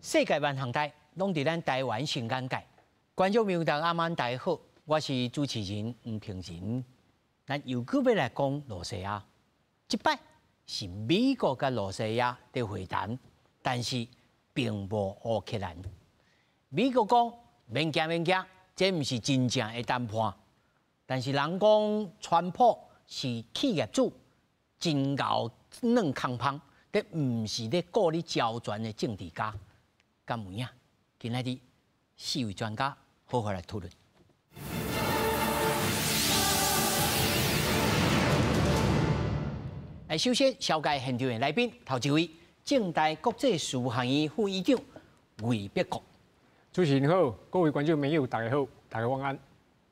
世界萬項代，攏佇咱台灣新眼界。觀眾朋友，大家晚大家好，我是主持人吳平仁。咱又閣欲來講露西亞，這擺是美國佮露西亞佇會談，但是並無烏克蘭。美國講免驚免驚，這毋是真正的談判。但是人講川普是企業主，真𠢕軟空芳，這毋是咧顧你周全的政治家。敢有影？今仔日四位專家好好來討論。來，首先紹介現場的來賓，頭一位，政大國際事務學院副院長魏碧國。主持人好，各位觀眾朋友大家好，大家晚安。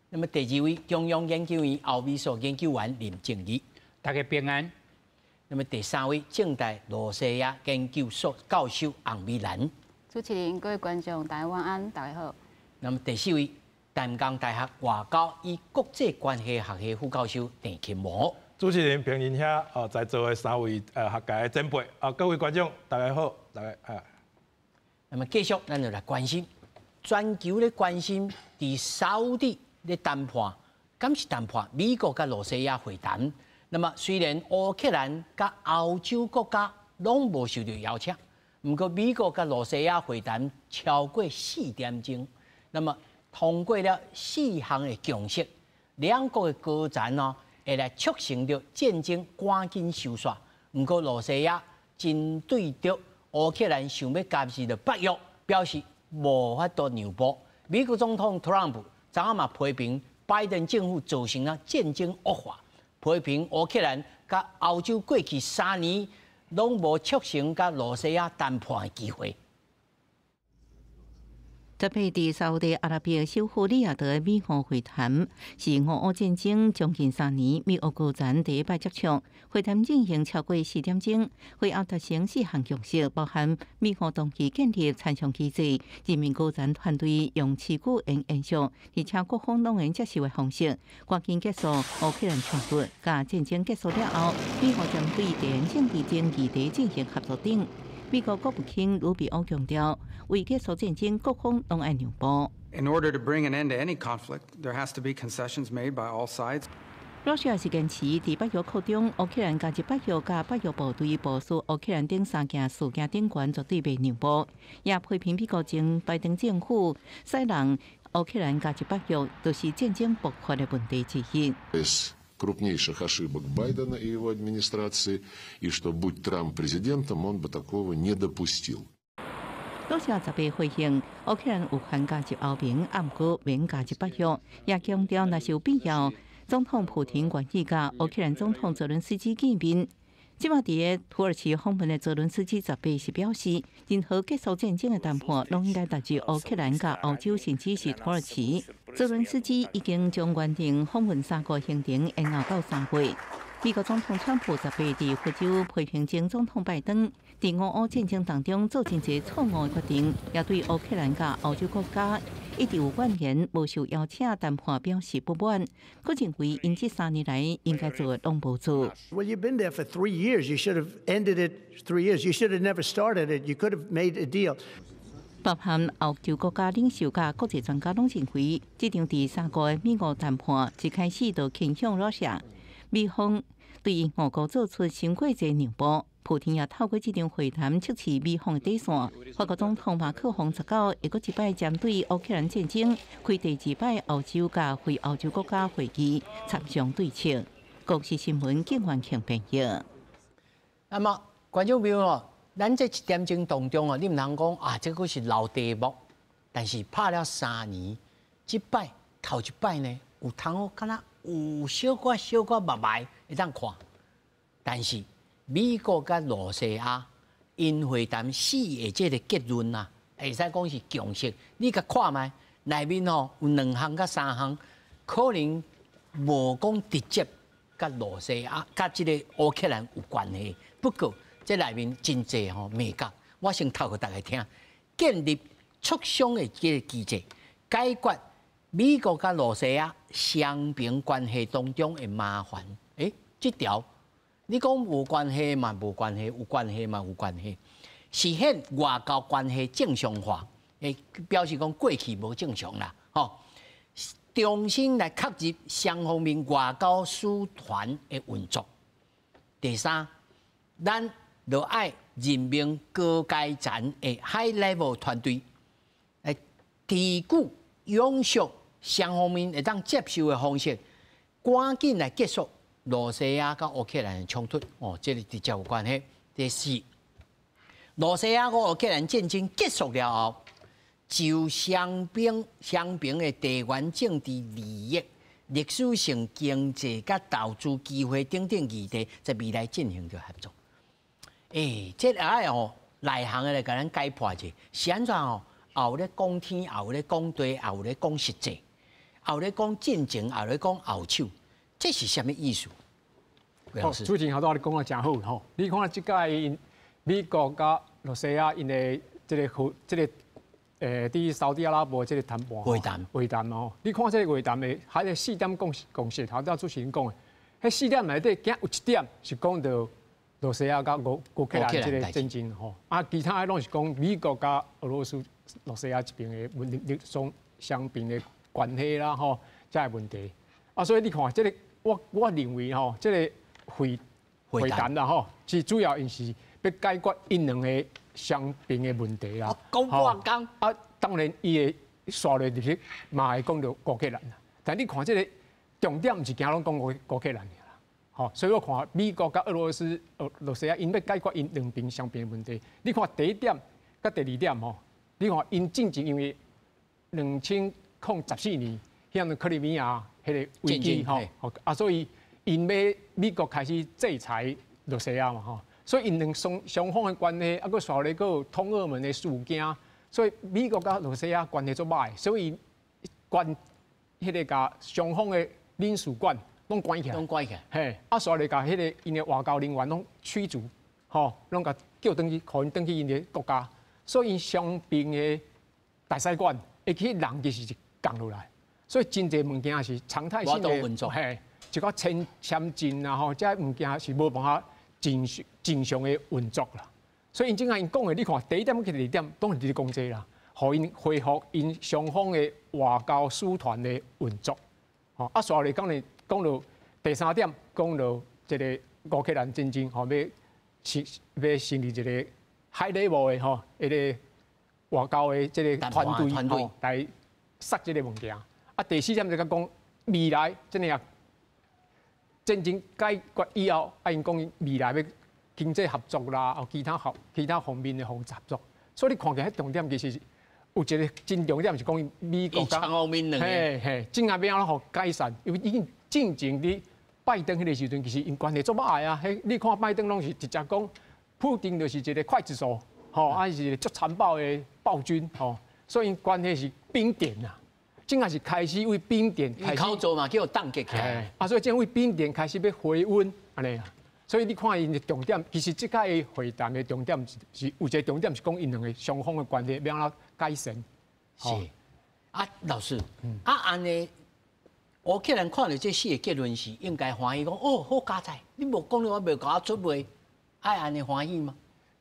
那麼第二位，中央研究院歐美所研究員林靜儀，大家平安。那麼第三位，政大露西亞研究所教授洪美蘭。主持人、各位觀眾，大家晚安，大家好。那麼第四位，淡江大學外交與國際關係學系副教授鄭琴模。主持人平仁兄，哦，在座的三位學界的前輩，啊，各位觀眾，大家好，大家啊。那麼繼續，咱就來關心全球咧關心，佇沙烏地咧談判，敢是談判？美國佮露西亞會談。那麼雖然烏克蘭佮歐洲國家攏無受著邀請。毋過，美國佮露西亞會談超過4點鐘，那麼通過了四項的共識，兩國的高層哦會來促成著戰爭趕緊收煞。毋過，露西亞針對著烏克蘭想欲加入著北約，表示無法度讓步。美國總統特朗普昨昏嘛批評拜登政府造成了戰爭惡化，批評烏克蘭佮歐洲過去3年攏無促成佮露西亞談判的機會。十八佇沙烏地阿拉伯首府利雅得的美烏會談，是俄烏戰爭將近3年，美烏高層第一擺接觸。會談進行超過4點鐘，會後達成四項共識，包含美烏同意建立參詳機制，任命高層團隊用持久延延續，而且各方攏會接受的方式，趕緊結束烏克蘭衝突。佮戰爭結束了後，美烏將對地緣政治等議題進行合作等。美國國務卿魯比歐強調，為結束戰爭，各方攏愛讓步。 In order to bring an end to any conflict, there has to be concessions made by all sides. 露西亞是堅持佇北約擴張，烏克蘭加入北約佮北約部隊部署烏克蘭頂三件事件頂懸絕對袂讓步，也批評美國前拜登政府使人烏克蘭加入北約，就是戰爭爆發的問題之一。 Крупнейших ошибок Байдена и его администрации, и что будь Трамп президентом, он бы такого не допустил. 露西亞十八回應，烏克蘭有權加入歐盟，毋過免加入北約，也強調若是有必要，總統普廷願意佮烏克蘭總統澤倫斯基見面。這擺佇個土耳其訪問的澤倫斯基十八是表示，任何結束戰爭的談判，攏應該達至烏克蘭佮歐洲，甚至是土耳其。澤倫斯基已經將原定訪問三國行程延後到3月。美國總統川普十八佇佛州批評前總統拜登佇俄烏戰爭當中做真濟錯誤的決定，也對烏克蘭佮歐洲國家一直有怨言，無受邀請談判表示不滿。閣認為𪜶這3年來應該做的攏無做。 Well, you've been there for 3 years. You should have ended it 3 years. You should have never started it. You could have made a deal. 包含歐洲國家領袖佮國際專家攏認為，這場佇三國的美烏談判一開始就傾向露西亞，美方對俄國做出傷過濟讓步。普廷也透過這場會談測試美方的底線。法國總統馬克宏19會閣一擺針對烏克蘭戰爭開第二擺歐洲佮非歐洲國家會議，參詳對策。公視新聞景元慶編譯。那麼觀眾朋友哦，咱這一點鐘當中哦，你毋通講啊，這閣是老題目，但是拍了3年，這擺頭一擺呢，有通好敢若有小可小可目眉會當看，但是美國佮露西亞𪜶會談四個這个結論啊，會使講是共識。你共看覓，內面吼有兩項佮三項，可能無講直接佮露西亞佮這個烏克蘭有關係。不過這內面真濟吼眉角，我先讀予大家聽。建立磋商的這個機制，解決美國佮露西亞雙邊關係當中的麻煩。欸，這條你講無關係嘛無關係，有關係嘛有關係。實現外交關係正常化，會表示講過去無正常啦，吼。重新來確立雙方面外交使團的運作。第三，咱就愛任命高階層的 high level 團隊，來提舉永續雙方面會當接受的方式，趕緊來結束羅西亞佮烏克蘭的衝突。哦，這個直接有關係。第四，羅西亞佮烏克蘭戰爭結束了後，就雙邊的地緣政治利益、歷史性經濟佮投資機會等等議題，在未來進行著合作。欸，這個愛哦，內行的來共咱解破者，是按怎哦？也有咧講天，也有咧講地，也有咧講實際，也有咧講進前，也有咧講後手，這是啥物意思？好，主持人頭拄仔你講得誠好吼，你看這擺美國佮羅西亞𪜶的這個佇沙烏地阿拉伯這個談判會談會談哦，你看這個會談的，彼個四點共識，頭拄仔主持人講的，彼四點內底，敢有一點是講著羅西亞佮烏克蘭這個戰爭吼，啊，其他的攏是講美國佮俄羅斯、羅西亞這邊的問題，雙邊的關係啦吼，這個問題。啊，所以你看這個，我認為吼，這個會談啦吼，是主要𪜶是欲解決𪜶兩个雙邊的問題啦。講半工啊，當然伊會紲落入去，嘛會講著烏克蘭啦。但你看這個重點，毋是驚攏講烏克蘭啦。吼，所以我看美國佮俄羅斯、俄羅西亞，𪜶欲解決𪜶兩邊雙邊的問題。你看第一點佮第二點吼，你看𪜶進前因為2014年，遐個克里米亞彼個危機吼，啊，所以𪜶欲美國開始制裁羅西亞嘛吼，所以𪜶兩雙方的關係，啊，閣紲咧閣有通俄門的事件，所以美國佮羅西亞關係足歹，所以關彼個共雙方的領事館攏關起來，攏關起來，嘿，啊，紲咧共彼個𪜶的外交人員攏驅逐，吼，攏共叫轉去，予𪜶轉去𪜶的國家，所以雙邊的大使館會去人其實是降落來，所以真濟物件是常態性的，嘿，一寡簽證啊吼，這物件是無辦法正常的運作啦。所以𪜶這下𪜶講的，你看第一點佮第二點，當然佇咧講這啦，予𪜶恢復𪜶雙方的外交使團的運作。吼，啊，紲來講咧，講著第三點，講著這個烏克蘭戰爭，吼，欲成立一個 high level 的吼，彼個外交的這個團隊吼，來殺這個物件。啊，第四點就講未來這個戰爭解決以後，啊，𪜶講未來欲經濟合作啦，哦，其他方面的合作。所以你看起來彼重點其實有一個真重點是講美國雙方面兩個，嘿嘿，這下欲按怎予改善，因為已經進前佇拜登彼個時陣，其實𪜶關係足歹啊。彼你看拜登攏是直接講，普丁就是一個劊子手，吼，啊是一個足殘暴的暴君，吼，所以𪜶關係是冰點啊。這下是開始為冰點開始，口罩嘛叫凍結起來。啊，所以這為冰點開始欲回溫，按呢啊。所以你看𪜶的重點，其實這擺會談的重點是有一個重點是講𪜶兩個雙方的關係欲按怎改善。是啊，老師，啊按呢，烏克蘭看著這四個結論是應該歡喜講，哦，好佳哉，你無講我袂共我出賣，愛按呢歡喜嗎？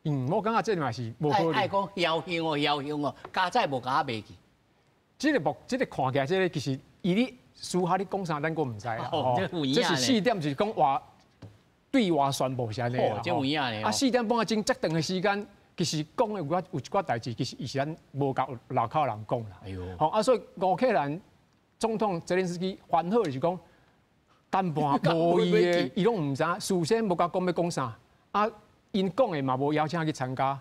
嗯，我感覺這嘛是無可能。愛講僥倖哦，僥倖哦，佳哉無共我賣去。這個看起來，這個其實伊咧私下咧講啥，咱閣毋知啦。哦，這是四點是講話對外宣布是按呢啦。哦，這有影咧。啊，4點半鐘遮長的時間，其實講的有一寡代誌，其實伊是咱無共內口人講啦。哎喲。吼啊，所以烏克蘭總統澤連斯基煩惱就是講，談判無伊的，伊攏毋知，事先無共講欲講啥，啊，𪜶講的嘛無邀請去參加，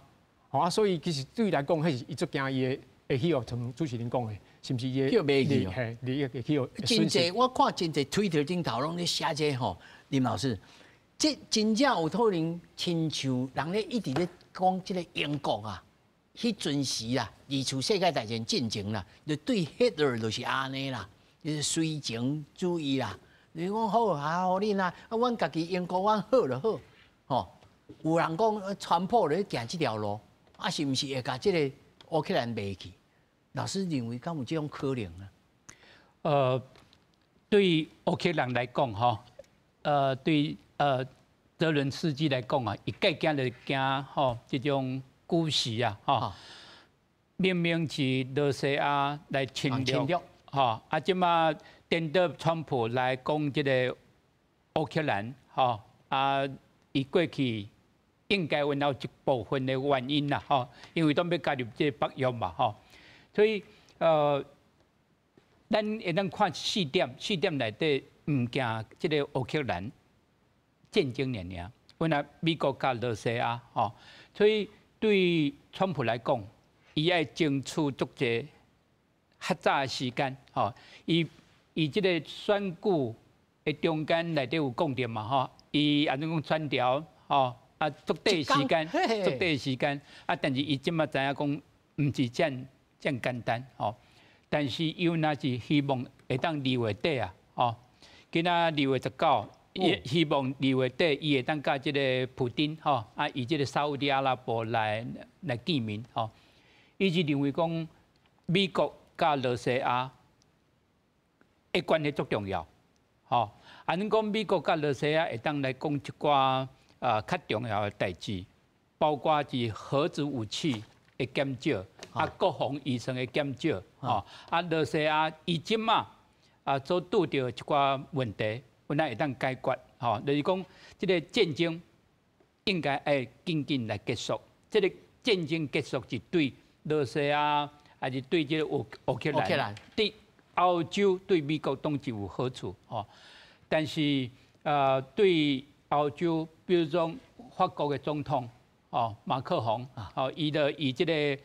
吼啊，所以其實對伊來講，彼是伊足驚伊的會去予像主持人講的，是毋是伊的去賣去？嘿，利益會去予真濟，我看真濟推特頂頭攏咧寫這吼，林老師，這真正有可能親像人咧一直咧講這個英國啊，彼陣時啊，二次世界大戰進前啦，就對希特勒就是按呢啦，就是綏情主義啦。你講好啊，予恁啊，啊，阮家己英國，阮好就好，吼。有人講川普咧行這條路，啊，是毋是會共這個烏克蘭賣去？老師認為敢有這種可能啊？對烏克蘭來講，吼，對澤倫斯基來講啊，伊較驚就驚吼這種局勢啊，吼，明明是羅西亞來侵略，吼，啊，這馬顛倒川普來講這个烏克蘭，吼，啊，伊過去應該有一部分的原因啦，吼，因為當欲加入這个北約嘛，吼，所以咱會當看四點，四點內底毋驚這个烏克蘭戰爭爾爾，本來美國佮羅西亞，吼，所以對川普來講，伊愛爭取足濟較早的時間，吼，伊這个選舉的中間內底有講著嘛，吼，伊按怎講選調，吼，啊，足短時間，足短時間，啊，但是伊這馬知影講，毋是遮遮簡單，吼，但是伊若是希望會當二月底啊，吼，今仔2月19，伊希望二月底伊會當佮這个普丁，吼，啊，以這个沙烏地阿拉伯來見面，吼，伊是認為講美國佮羅西亞的關係足重要，吼，按怎講美國佮羅西亞會當來講一寡較重要的代誌，包括是核子武器的減少，啊，國防預算的減少，吼，啊，羅西亞伊這馬啊所拄著一寡問題，阮仔會當解決，吼，就是講這个戰爭應該愛緊緊來結束，這个戰爭結束是對羅西亞，還是對這个烏克蘭，對歐洲、對美國攏是有好處，吼。但是對歐洲，比如講法國的總統，哦，馬克宏，哦，伊就以這个17、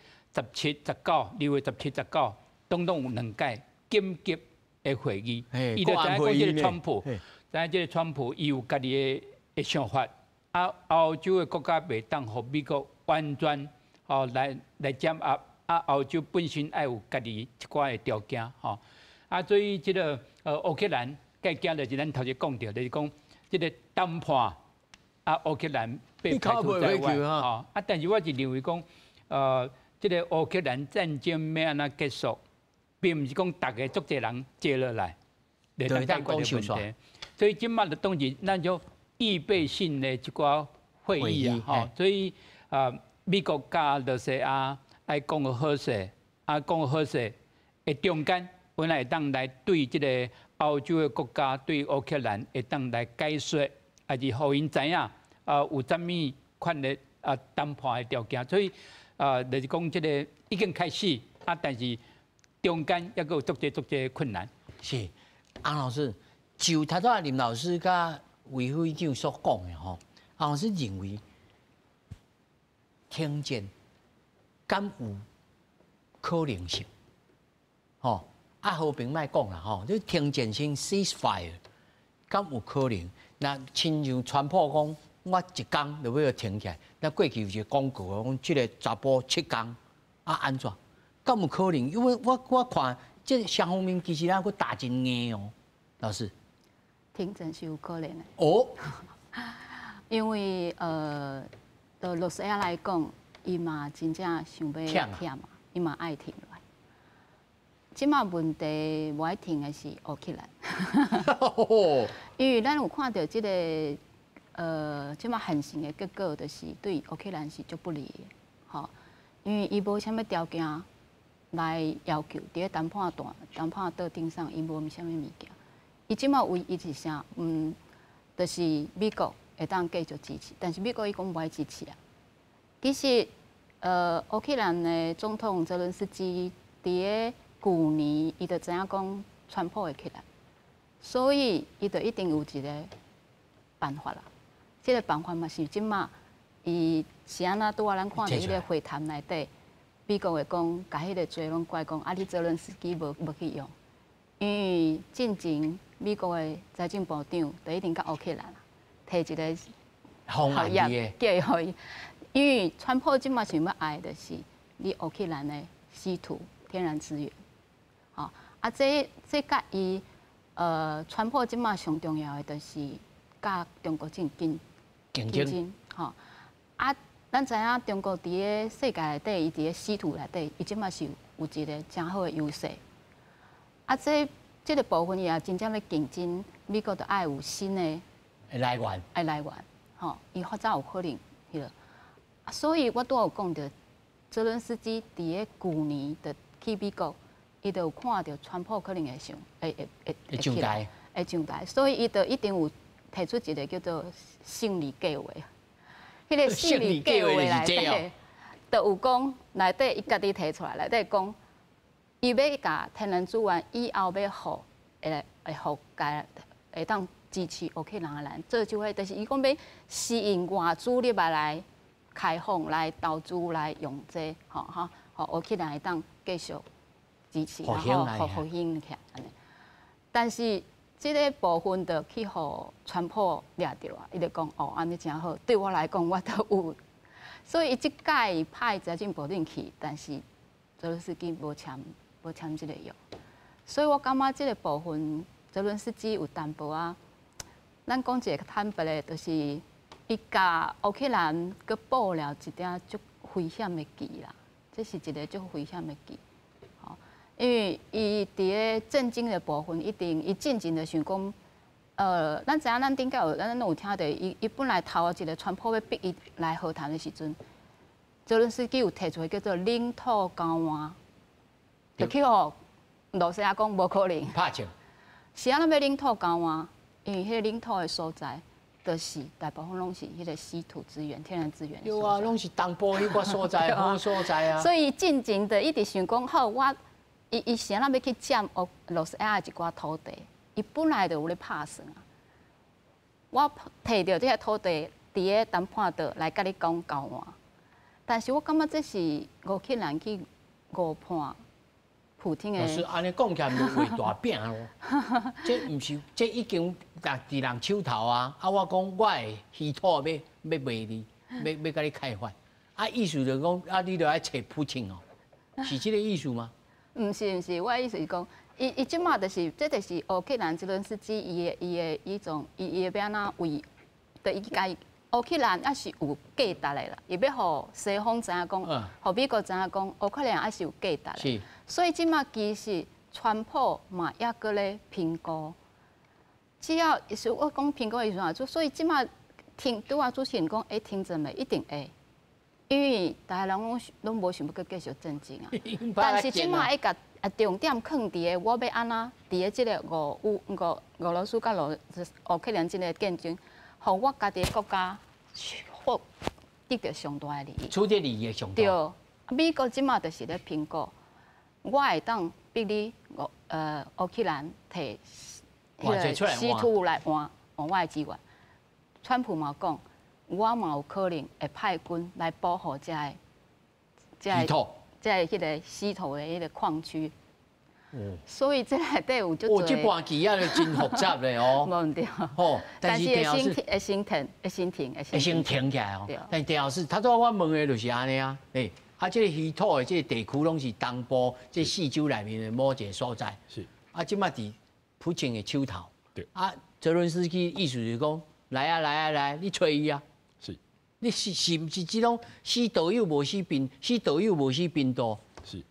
19，2月17、19，總統有兩屆緊急的會議，伊就知影講這个川普，知影這个川普伊有家己的想法，啊，歐洲的國家袂當予美國完全哦來掌握，啊，歐洲本身愛有家己一寡的條件，吼，啊，所以這个烏克蘭蓋驚就是咱頭先講著，就是講這个談判啊，烏克蘭被排除在外，吼，啊，但是我是認為講，這个烏克蘭戰爭欲按怎結束，並毋是講逐个足濟人坐落來來解決的問題，所以這馬就當是咱就預備性的一寡會議啊，吼，所以啊，美國佮羅西亞愛講個好勢，啊，講個好勢的中間，本來會當來對這个歐洲的國家對烏克蘭會當來解說，還是予𪜶知影啊有啥物款的啊談判的條件，所以啊，就是講這个已經開始啊，但是中間猶閣有足濟足濟困難。是，洪老師，就頭拄仔林老師佮魏會長所講的吼，洪老師認為停戰敢有可能性？吼，啊和平莫講啦吼，你停戰先 ceasefire，敢有可能？那親像川普講，我一工就欲停起來。那過去有一個廣告講，這个查埔7工啊按怎？敢有可能？因為我看這雙方面其實咱閣打真硬哦，老師。停戰是有可能的。哦。因為對羅西亞來講，伊嘛真正想欲停嘛，伊嘛愛停落來。這馬問題無愛停的是烏克蘭，因為咱有看著這个這馬現成的結果，就是對烏克蘭是足不利的，吼，因為伊無啥物條件來要求，佇咧談判桌、談判桌頂上，伊無啥物物件。伊這馬唯一是啥？就是美國會當繼續支持，但是美國伊講無愛支持啊。其實，烏克蘭的總統澤倫斯基佇咧舊年，伊就知影講川普會起來，所以伊就一定有一个辦法啦。這个辦法嘛是這馬伊是按怎拄仔咱看著彼个會談內底，美國會講，共彼个罪攏怪講，啊你澤倫斯基無去用，因為進前美國的財政部長就一定佮烏克蘭提一个合約寄予伊，因為川普這馬想欲愛的是你烏克蘭的稀土天然資源，吼啊這佮伊川普這馬上重要的就是佮中國進競爭，吼啊，咱知影中國佇咧世界內底，伊佇咧稀土內底，伊這馬是有一个誠好的優勢。啊，這个部分伊也真正欲競爭，美國就愛有新的來源，愛來源，吼，伊才有可能彼落。所以我拄有講著，澤倫斯基佇咧舊年就去美國，伊就有看著川普可能會上會上台，會上台，所以伊就一定有提出一個叫做勝利計劃。彼個勝利計劃內底，就有講內底伊家己提出來，內底講，伊欲共天然資源以後欲予會來會予共會當支持烏克蘭的人，這就會就是伊講欲吸引外資入來來開放、來投資、來用這吼哈，予烏克蘭會當繼續支持，然後復興起來按呢。但是這个部分就去予川普掠著啊，伊就講哦，按呢真好，對我來講我都有，所以伊這擺派澤進普丁去，但是澤倫斯基無簽這个約，所以我感覺這个部分澤倫斯基有淡薄仔，咱講一个坦白的，就是伊共烏克蘭閣布了一點足危險的棋啦，這是一个足危險的棋。因為伊佇咧戰爭的部分，一定伊進前就想講，咱知影咱頂擺有，咱攏有聽著，伊本來頭一个川普欲逼伊來和談的時陣，澤倫斯基有提出叫做領土交換，就去予羅西亞講無可能。拍槍。是按怎欲領土交換？因為彼个領土的所在，就是大部分攏是彼个稀土資源、天然資源。對啊，攏是東部彼個所在，好所在啊。所以進前就一直想講，好我。伊啥人欲去佔烏羅西亞的一寡土地？伊本來就有咧拍算啊。我提著這个土地，佇咧談判桌來共你講交換。但是我感覺這是烏克蘭去誤判普丁的。老師，按呢講起來，毋是畫大餅咯。這毋是，這已經佇人手頭啊！啊，我講我的稀土欲賣你，欲共你開發。啊，意思就講，啊，你著愛揣普丁哦，是這个意思嗎？毋是毋是，我的意思是講，伊這馬就是，這就是烏克蘭澤倫斯基伊的伊種，伊欲按怎為，就伊共烏克蘭猶是有價值的啦，伊欲予西方知影講，予美國知影講，烏克蘭猶是有價值的。所以這馬其實川普嘛猶閣咧評估，只要是我講評估的意思啊，就所以這馬聽拄仔主持人講會停戰袂？一定會。因為逐个人攏無想欲閣繼續戰爭啊，但是這馬會共啊重點囥佇个我欲按怎佇咧這个俄烏俄俄羅斯佮烏克蘭這个戰爭，予我家己的國家獲得著上大的利益。取得利益上大。對，美國這馬就是咧評估，我會當逼你烏克蘭提彼个稀土來換換我的資源。川普嘛講，我嘛有可能會派軍來保護這个、這个、這个彼个稀土的彼个礦區。所以這內底有足濟。哦，這盤棋啊，真複雜咧哦。無毋對。哦，但是會先會先停，會先停，會先停起來哦。但是鄭老師，頭拄我問的就是按呢啊，欸，啊，這个稀土的這个地區攏是東部這四州內面的某一个所在。啊，這馬佇普京的手頭。啊，澤倫斯基意思就是講，來啊來啊來，你揣伊啊。你是毋是這種死道友無死貧，死道友無死貧道？是，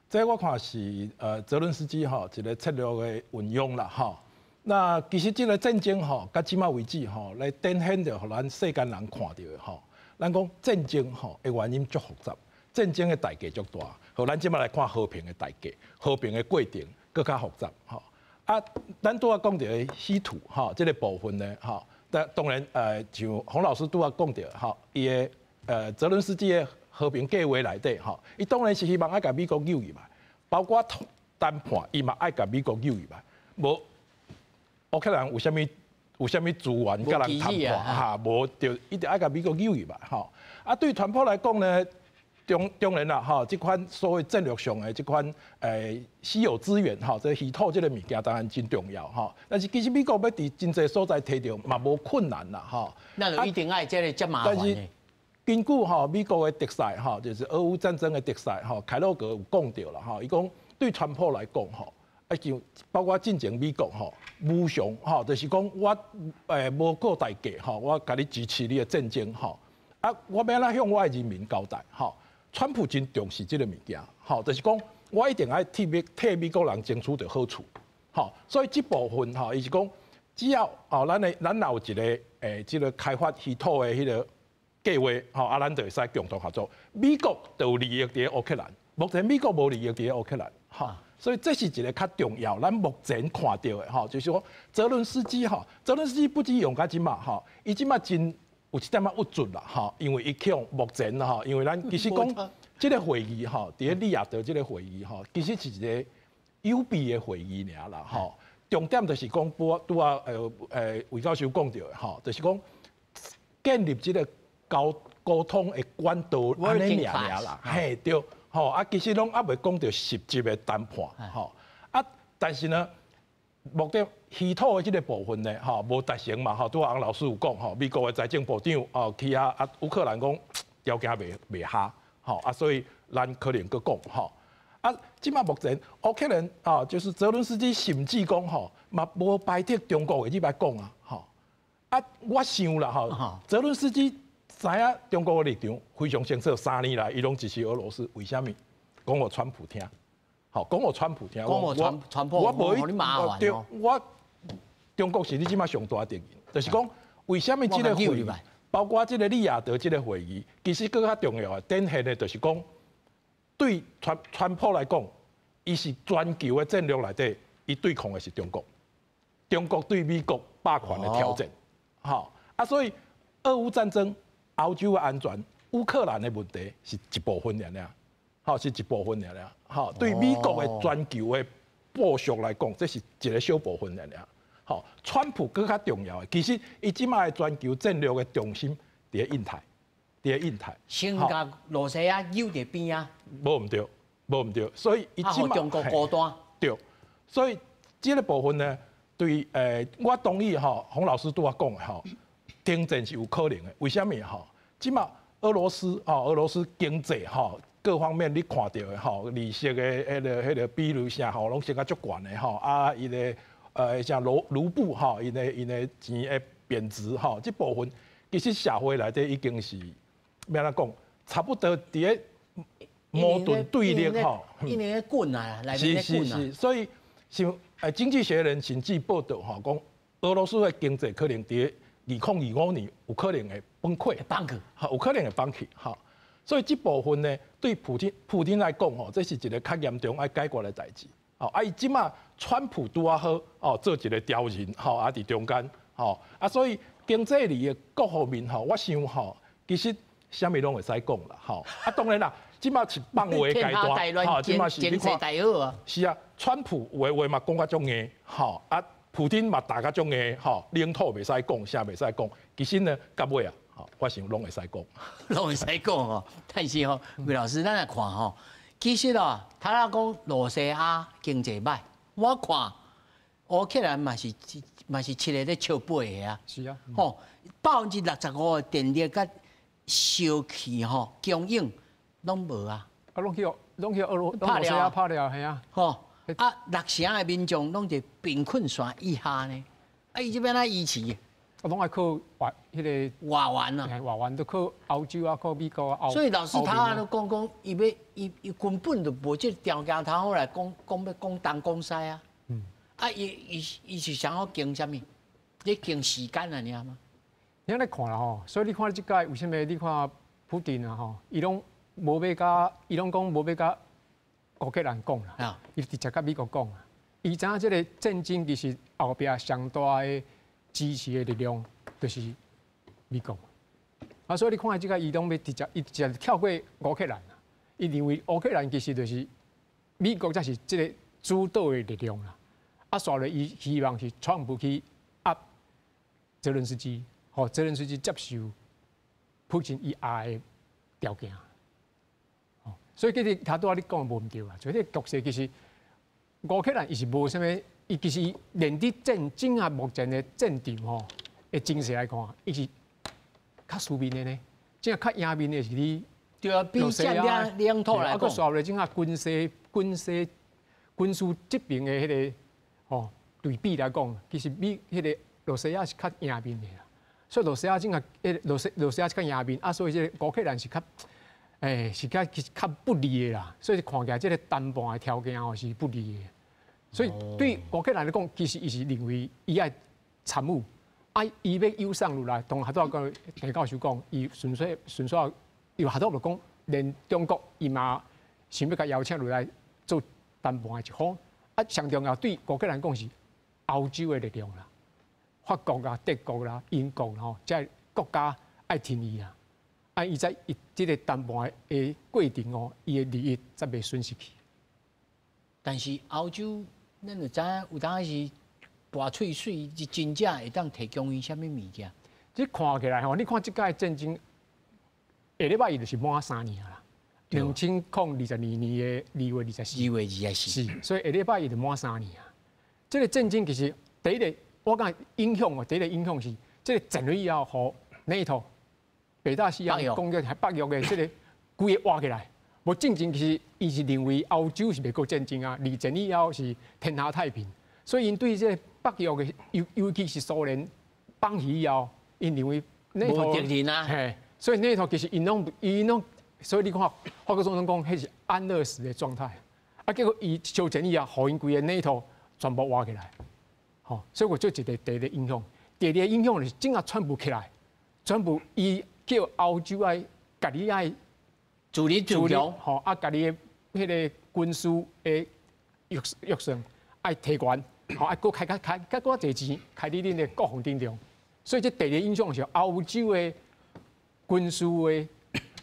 這我看是澤倫斯基吼一个策略的運用啦吼。那其實這个戰爭吼，到這馬為止吼，來展現著予咱世間人看著的吼。咱講戰爭吼的原因足複雜，戰爭的代價足大。好，咱這馬來看和平的代價，和平的過程閣較複雜吼。啊，咱拄仔講著的稀土吼，這个部分呢吼。但當然，像洪老師拄仔講著吼，伊的澤倫斯基的和平計劃內底吼，伊當然是希望愛共美國扭入來，包括談判，伊嘛愛共美國扭入來。無烏克蘭有啥物資源共人談判哈？無就一定愛共美國扭入來吼。啊，對川普來講呢，當然啦吼，這款所謂戰略上的這款稀有資源吼，這稀土這個物件當然真重要吼。但是其實美國欲佇真濟所在提著嘛無困難啦吼。那就一定愛這个遮麻煩。但是根據吼美國的特使吼，就是俄烏戰爭的特使吼，凱洛格有講著啦吼，伊講對川普來講吼，啊就包括進前美國吼無償吼，就是講我無顧代價吼，我共你支持你的戰爭吼，啊我欲按怎向我的人民交代吼？川普真重視這个物件，吼，就是講我一定愛替美國人爭取著好處，吼，所以這部分吼，伊是講只要哦，咱若有一个這个開發稀土的彼个計计划，吼啊，咱就會使共同合作。美國就有利益佇烏克蘭，目前美國無利益佇烏克蘭，吼，所以這是一個較重要，咱目前看著的，吼，就是講澤倫斯基，吼，澤倫斯基不止用到這馬，吼，伊這馬真有一點仔鬱卒啦，吼，因為伊去目前吼，因為咱其實講這個會議，吼，佇咧利雅得這個會議，吼，其實是一個有備的會議爾啦，吼。重點就是講，拄仔魏教授講著的吼，就是講建立這個溝溝通的管道，按呢爾爾啦，嘿對，吼啊，其實攏猶未講著實質的談判，吼啊，但是呢，目的稀土的這個部分呢，吼無達成嘛，吼拄仔翁老師有講，吼美國的財政部長哦去遐啊烏克蘭講條件袂袂合，吼啊，所以咱可能閣講，吼。啊，這馬目前烏克蘭啊，就是澤倫斯基甚至講吼，嘛無排斥中國會入來講啊，吼。啊，我想啦吼，澤倫斯基知影中國的立場非常清楚，3年來伊攏支持俄羅斯，為啥物？講予川普聽，吼，講予川普聽。講予川川普，我無你麻煩。對，我中國是你這馬上大敵人，就是講為啥物這個會議，包括這個利雅得這個會議，其實閣較重要的，展現的就是講。對川川普來講，伊是全球的戰略內底，伊對抗的是中國。中國對美國霸權的挑戰，吼啊，所以俄烏戰爭、歐洲的安全、烏克蘭的問題是一部分爾爾，吼是一部分爾爾，吼對美國的全球的部署來講，這是一個小部分爾爾。吼，川普閣較重要的，其實伊這馬的全球戰略的重心佇咧印太。佇咧印太，先共羅西亞揪佇邊啊，無毋對，無毋對，所以伊這馬中國孤單，對，所以這個部分呢，對我同意吼，洪老師拄仔講的吼，停戰是有可能的。為啥物吼？這馬俄羅斯吼，俄羅斯經濟吼各方面你看著的吼，利息的彼個比率啥吼，攏升甲足懸的吼，啊，伊的像盧盧布吼，伊的伊的錢會貶值吼，這部分其實社會內底已經是。欲按怎講，差不多佇咧矛盾對立吼，一年咧滾啊，內面咧滾啊。是是是，所以像經濟學人甚至報導吼，講俄羅斯的經濟可能佇2025年有可能會崩潰，崩去，有可能會崩去，吼。所以這部分呢，對普丁普丁來講吼，這是一個較嚴重愛解決的代誌。吼，啊，伊這馬川普拄仔好哦，做一個調人吼，啊，佇中間吼，啊，所以經濟利益各方面吼，我想吼，其實。啥物攏會使講啦，吼！啊，當然啦，這馬是放話階段，吼，這馬是你看，是啊，川普有的話嘛講甲足硬，吼，啊，普丁嘛打甲足硬，吼，領土袂使講，啥袂使講，其實呢，到尾啊，吼，我想攏會使講，攏會使講吼。但是吼，魏老師，咱來看吼，其實哦，頭仔講羅西亞經濟歹，我看烏克蘭嘛是嘛是七个咧笑背的啊，是啊，吼，65%的電力佮燒氣吼，供應攏無啊！啊，攏去攏去俄羅羅西亞拍了，係啊！吼啊，六成的民眾攏佇貧困線以下呢。啊，伊這欲按怎維持？啊，攏愛靠外彼個外援啊，外援都靠歐洲啊，靠美國啊。所以老師頭仔都講講，伊欲伊伊根本就無這個條件，通好來講講欲講東講西啊。嗯。啊，伊伊伊是想欲經啥物？咧經時間啊，爾嗎？你按呢看啦吼，所以你看這擺為啥物？你看普丁啊吼，伊攏無欲佮，伊攏講無欲佮烏克蘭講啦，伊直接佮美國講啊。伊知影這個戰爭其實後壁上大的支持的力量就是美國。啊，所以你看這個伊攏欲直接，伊直接跳過烏克蘭啊。伊認為烏克蘭其實就是美國才是這個主導的力量啦。啊，煞落伊希望是川普去壓澤倫斯基。吼，澤倫斯基接受普京伊愛的條件，所以其實頭拄仔你講的無毋對啊。所以這個局勢其實烏克蘭伊是無啥物，伊其實連佇戰爭啊目前的戰場吼的情勢來看，伊是較輸面的呢。這較贏面的是你，對啊，比佔領領土來講，啊，閣煞落這啊軍事、軍事、軍事這邊的彼個吼對比來講，其實比彼個羅西亞是較贏面的啦。所以羅西亞這個，羅西羅西亞是較贏面，啊，所以這個烏克蘭是較，是較其實較不利的啦。所以看起來這個談判的條件哦是不利的。所以對烏克蘭來講，其實伊是認為伊愛參與，啊，伊欲誘送落來，當合作個鄭教授講，伊純粹純粹又合作就講，連中國伊嘛想欲共邀請落來做談判的一方。啊，上重要對烏克蘭講是歐洲的力量啦，法國啦、德國啦、英國吼，這國家愛聽伊啊。啊，伊在伊這個談判的過程哦，伊的利益才袂損失去。但是歐洲，咱就知影有當時跋喙水，是真正會當提供伊啥物物件？這看起來吼，你看這擺戰爭，下禮拜伊就是滿3年啦。2022年的2月24，2月24，是，所以下禮拜伊就滿三年啊。這個戰爭其實第一個，我感覺影響哦，第一個影響是這個戰了以後，予 NATO 北大西洋公約還北約的這個規个活起來。無戰爭其實伊是認為歐洲是袂閣戰爭啊，二戰以後是天下太平，所以𪜶對這個北約的，尤其是蘇聯放棄以後，𪜶認為 NATO 無敵人啊，嘿，所以 NATO 其實𪜶攏伊攏，所以你看法國總統講，彼是安樂死的狀態，啊，結果伊燒錢以後，予𪜶規個 NATO 全部活起來，吼，所以我這一個第一個影響，第二個影響就是整個川普起來，川普伊叫歐洲愛家己愛自立自強，吼，啊，家己的彼個軍事的預算愛提懸，吼，愛閣開較開較閣濟錢，開佇恁的國防頂中，所以這第二個影響是歐洲的軍事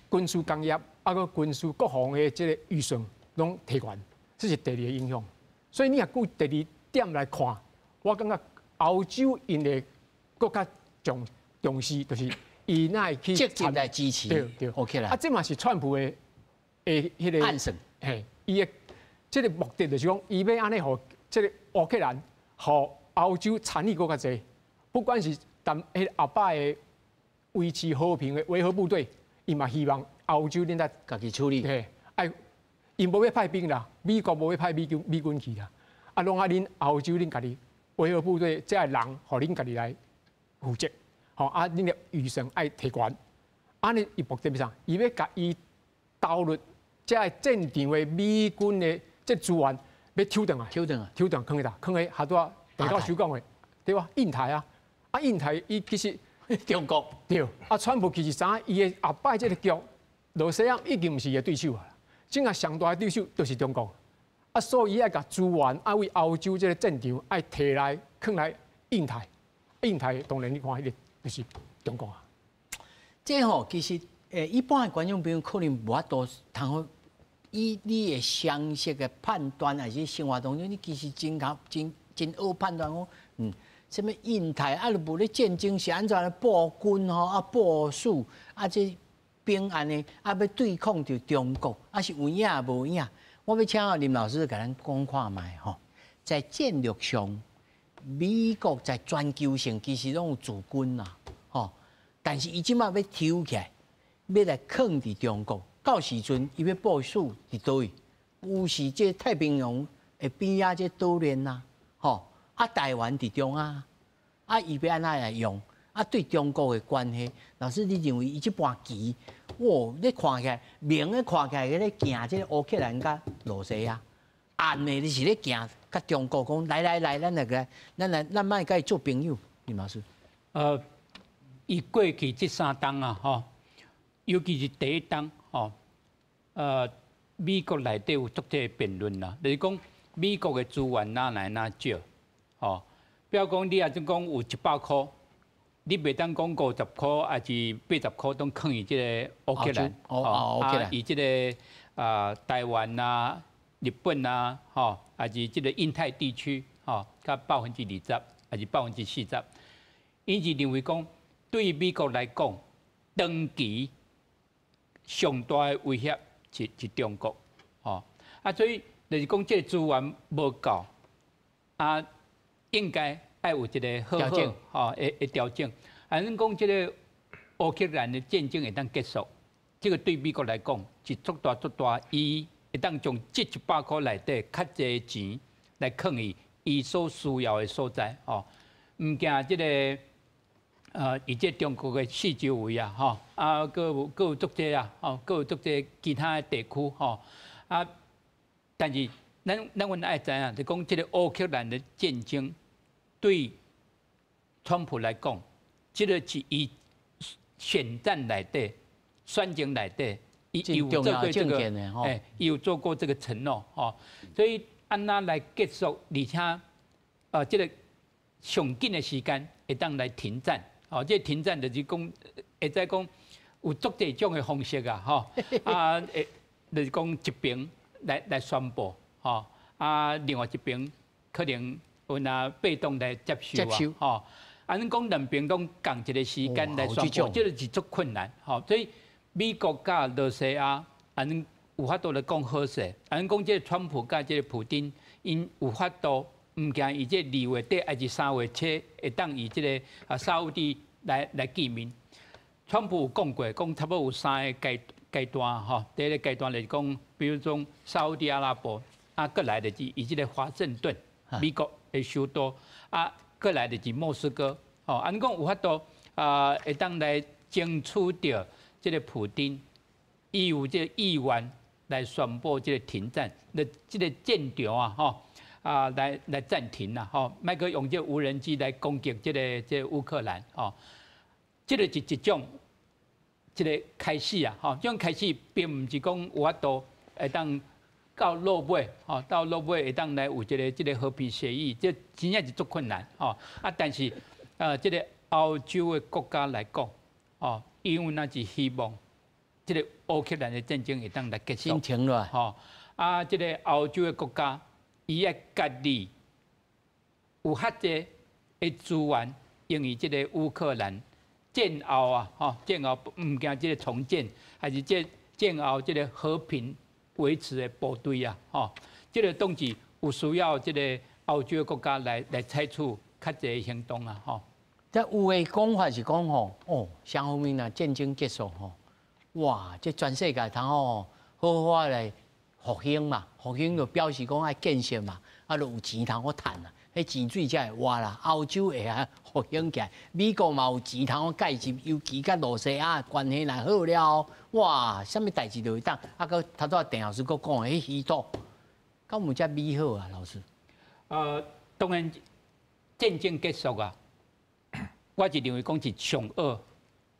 工業，啊，閣軍事國防的這個預算攏提懸，這是第二個影響。所以你若顧第二點來看，我感覺歐洲𪜶會閣較重視，就是伊若會去積極來支持，對對，OK 啦。啊，這嘛是川普的彼個暗算，嘿，伊的這個目的就是講，伊欲按呢予這個烏克蘭，予歐洲參與閣較濟，不管是談彼後擺的維持和平的維和部隊，伊嘛希望歐洲恁來家己處理。嘿，愛𪜶無欲派兵啦，美國無欲派美軍去啦，啊，攏愛恁歐洲恁家己維和部隊這个人，予恁家己來負責，吼啊，恁的預算愛提懸，按呢伊目的是啥？伊欲共伊投入這个戰場的美軍的這資源，欲抽轉來，抽轉來，抽轉囥佇佗？囥佇下拄仔鄭教授講的，對吧？印太啊，啊，印太伊其實中國對，啊，川普其實知影伊的後擺這個局，羅西亞已經毋是伊的對手啊，這下上大的對手就是中國，啊，所以伊愛共資源愛為歐洲這個戰場愛提來囥來印太，印太當然你看彼個就是中國啊。這吼其實一般的觀眾朋友可能無法度通好以你的常識的判斷，還是生活當中，你其實真較真真好判斷講，啥物印太啊，都無咧戰爭是按怎咧布軍吼啊部署啊，這兵按呢啊欲對抗著中國，啊是有影無影？我欲請林老師共咱講看覓吼，在戰略上，美國在全球性其實攏有駐軍啦，吼，但是伊這擺欲抽起來，欲來囥佇中國，到時陣伊欲部署佇佗位？有是這太平洋的邊仔這島鏈啦，吼，啊台灣佇中啊，啊伊欲按怎來用？啊對中國的關係，老師你認為伊這盤棋，哇，你看起來明的看起來咧行這個烏克蘭佮羅西亞，暗的你是咧行佮中國講來來來，咱來個，咱來咱莫共伊做朋友，林老師。伊過去這三冬啊，吼，尤其是第一冬，吼，美國內底有足濟辯論啦，就是講美國的資源哪來哪少，吼，比如講你若真講有100箍，你袂當講50箍還是80箍攏囥佇這個烏克蘭，啊，伊這個啊台灣啊、日本啊，吼，還是這個印太地區，吼，較20%，還是40%，𪜶是認為講，對美國來講，長期上大的威脅是中國，吼，啊，所以就是講這個資源無夠，啊，應該愛有一個好好吼的調整。啊，咱講這個烏克蘭的戰爭會當結束，這個對美國來講是足大足大，伊會當將這100箍內底較濟錢來囥佇伊所需要的所在，吼，毋驚這個。伊這中國的四周圍啊，吼，啊，閣有足濟啊，吼，閣有足濟其他的地區，吼，啊，但是咱阮愛知影，就講這個烏克蘭的戰爭對川普来讲，這个是伊选战内底、选情内底，伊有做过这个，欸，伊有做过这个承诺，吼，所以按怎来结束，而且，这个上紧的时间会当来停战，哦，这个停战就是讲，会使讲有足济种的方式啊，吼，啊，会就是讲一边来宣布，吼，啊，另外一边可能有若被动来接受啊，吼，啊，恁讲两边拢仝一个时间来宣布，这个是足困难，吼，所以美国佮罗西亚，按呢有法度来讲好势，按呢讲这个川普佮这个普丁，𪜶有法度毋惊伊这2月底抑是3月初会当以这个啊沙乌地来见面。川普有讲过，讲差不多有三个阶段吼。第一个阶段就是讲，比如讲沙乌地阿拉伯，啊，阁来就是以这个华盛顿，美国的首都，啊，阁来就是莫斯科，吼，按呢讲有法度啊，会当来争取著这个普丁，伊有这个意愿来宣布这个停战，那这个战场啊，吼，啊，来暂停啦，吼，莫阁用这个无人机来攻击这个乌克兰，吼，这个是一种这个开始啊，吼，这种开始并毋是讲有法度会当到落尾，吼，到落尾会当来有这个和平协议，这真正是足困难，吼，啊，但是这个欧洲的国家来讲，哦，因为咱是希望这个乌克兰的战争会当来结束，停落，吼，啊，这个欧洲的国家，伊爱家己有较济的资源，用于这个乌克兰战后啊，吼，战后毋惊这个重建，还是这战后这个和平维持的部队啊，吼，这个当时有需要这个欧洲的国家来采取较济的行动啊，吼。这有的讲法是讲吼，哦，双方面啊战争结束吼，哇，这全世界通吼好好来复兴嘛，复兴就表示讲爱建设嘛，啊，就有钱通好趁啊，彼钱水才会活啦。欧洲会啊复兴起来，美国嘛有钱通好介入，尤其佮罗西亚关系若好了，哇，啥物代志都会当。啊，阁头拄仔郑老师阁讲的彼稀土，敢有遮美好啊，老师？当然战争结束啊，我是认为讲是上好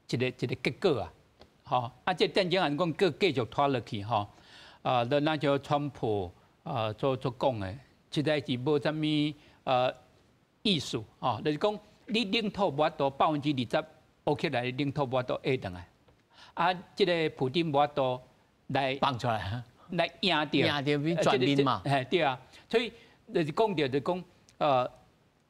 一个结果啊，吼啊！这战争按讲阁继续拖落去吼，啊，那就川普啊所讲的，实在是无啥物意思吼，就是讲你领土无法度20%乌克兰的领土无法度下转来，啊，这个普丁无法度来放出来，来赢著，赢著比全面嘛，嘿对啊，所以就是讲著就是讲，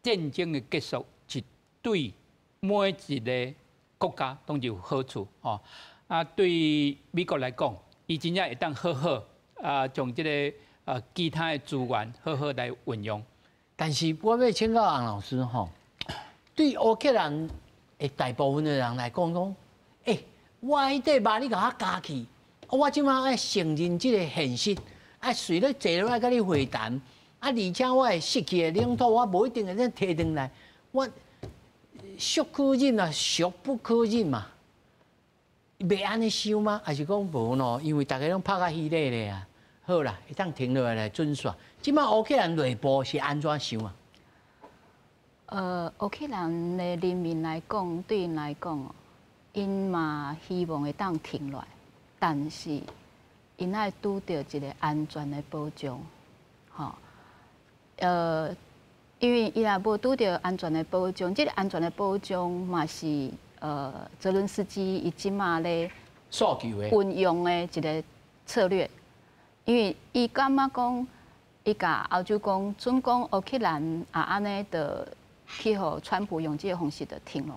战争的结束是对每一个国家拢有好处吼，啊，对美国来讲，伊真正会当好好啊，将这个其他的资源好好来运用。但是我欲请教洪老师吼，对乌克兰的大部分的人来讲，讲，欸，我彼块肉你共我咬去，我这马爱承认这个现实，啊，随咧坐落来佮你会谈，啊，而且我会失去的领土，我无一定会再提转来，我孰可忍啊，孰不可忍嘛？袂按呢想吗？还是讲无喏？因为大家拢拍甲稀咧咧啊。好啦，会当停落来来准算。这马乌克兰内部是按怎想啊？乌克兰的人民来讲，对𪜶来讲，𪜶嘛希望会当停落来，但是𪜶爱拄著一个安全的保障，吼。因为伊若无拄著安全的保障，这个安全的保障嘛是泽伦斯基伊这马咧诉求的运用的一个策略，因为伊感觉讲，伊共欧洲讲，准讲乌克兰啊按呢，就去予川普用这个方式就停落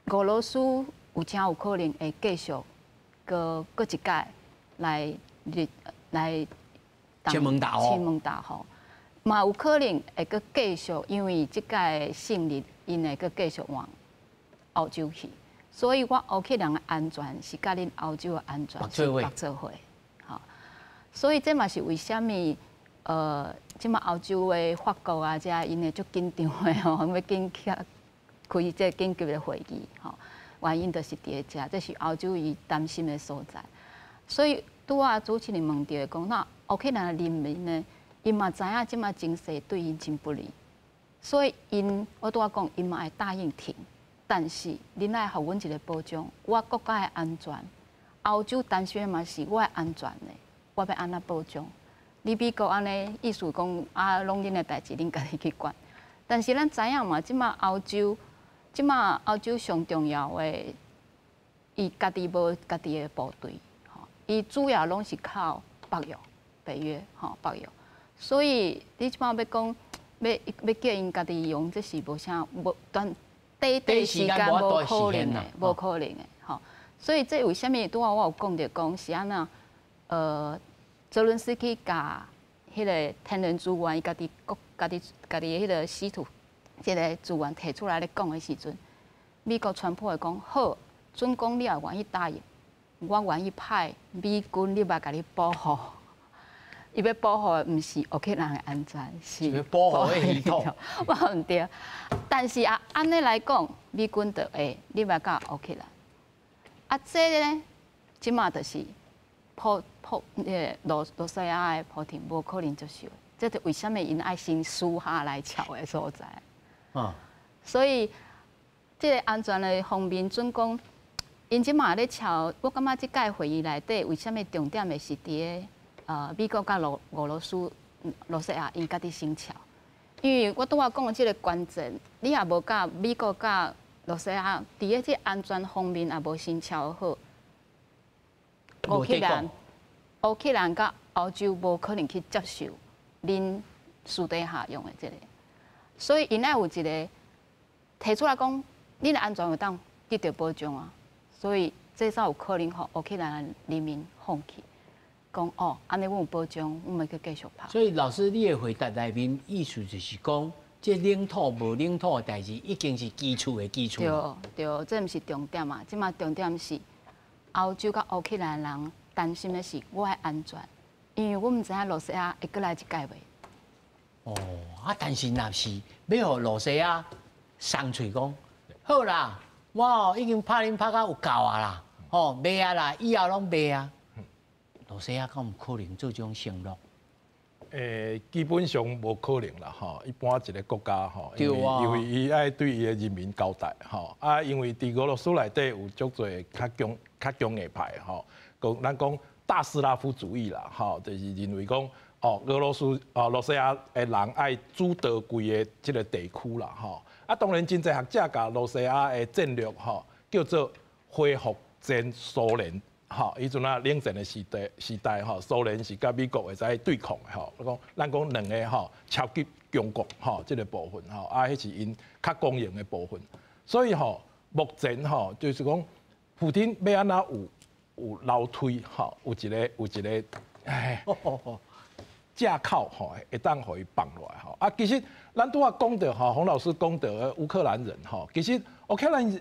来，俄罗斯有真有可能会继续阁阁一届来来亲门踏户，亲门踏户，嘛有可能会阁继续，因为这届胜利，𪜶会阁继续往欧洲去，所以我乌克兰的安全是佮恁欧洲的安全是绑做伙，吼，所以这嘛是为啥物？这马欧洲的法国啊，遮𪜶会足紧张的吼，欲紧起开这个紧急的会议，吼，原因就是伫咧遮，这是欧洲伊担心的所在。所以拄仔主持人问著的讲，那乌克兰的人民呢？𪜶嘛知影这马情势对𪜶真不利，所以𪜶我拄仔講，𪜶嘛會答應停，但是恁愛予阮一個保障，我國家的安全，歐洲擔心的嘛是我的安全呢，我欲按怎保障？你美國按呢意思講啊，攏恁的代誌，恁家己去管。但是咱知影嘛，這馬歐洲，這馬歐洲上重要的，伊家己無家己的部隊，吼，伊主要攏是靠北約、北約，吼，北約。所以你這馬欲講，欲叫𪜶家己用，這是無啥無短短短時間無可能的，無可能的，吼。所以這為啥物拄仔我有講著講是按怎？澤倫斯基共彼个天然資源，伊家己國家己家己的彼个稀土這个資源提出來咧講的時陣，美國川普會講好，準講你也願意答應，我願意派美軍入來共你保護。伊欲保護的毋是烏克蘭的安全，是保護的系統。無毋對，但是啊，按呢來講，美軍就會入來到烏克蘭。啊，這咧，這馬就是普普彼个羅西亞的普丁無可能接受，這就為啥物𪜶愛先私下來喬的所在。所以這个安全的方面，準講，𪜶這馬咧喬，我感覺這屆會議內底，為啥物重點的是佇个美國佮俄羅斯、羅西亞𪜶家己先喬，因為我拄仔講的這个關鍵，你若無佮美國佮羅西亞佇个這安全方面也無先喬好，烏克蘭佮歐洲無可能去接受恁私底下用的這个，所以𪜶愛有一个提出來講，恁的安全會當得到保障啊，所以這才有可能予烏克蘭的人民放棄，講哦，按呢阮有保障，阮會閣繼續拍。所以老師，你的回答內面意思就是講，這領土無領土的代誌已經是基礎的基礎。對對，這毋是重點啊，這馬重點是歐洲佮烏克蘭人擔心的是我的安全，因為阮毋知影羅西亞會閣來一屆袂。哦，啊，但是若是欲予羅西亞鬆喙講，好啦，我哦已經拍恁拍到有夠啊啦，吼，袂啊啦，以後攏袂啊。羅西亞敢有可能做這種承諾？基本上無可能啦，吼！一般一个國家吼，因為伊愛對伊的人民交代，吼啊，因為佇俄羅斯內底有足濟較強硬派，吼，講咱講大斯拉夫主義啦，吼，就是認為講哦，俄羅斯哦，羅西亞的人愛主導規个這个地區啦，吼啊，當然真濟學者共羅西亞的戰略吼叫做恢復前蘇聯。吼，彼陣啊，冷戰的時代吼，蘇聯是佮美國會使對抗的吼。我講，咱講兩个吼超級強國吼，這个部分吼，啊，彼是𪜶較光榮的部分。所以吼，目前吼，就是講，普丁欲按怎有樓梯吼，有一个唉，借口吼，會當予伊放落來吼。啊，其實咱拄仔講著吼，洪老師講著烏克蘭人吼，其實烏克蘭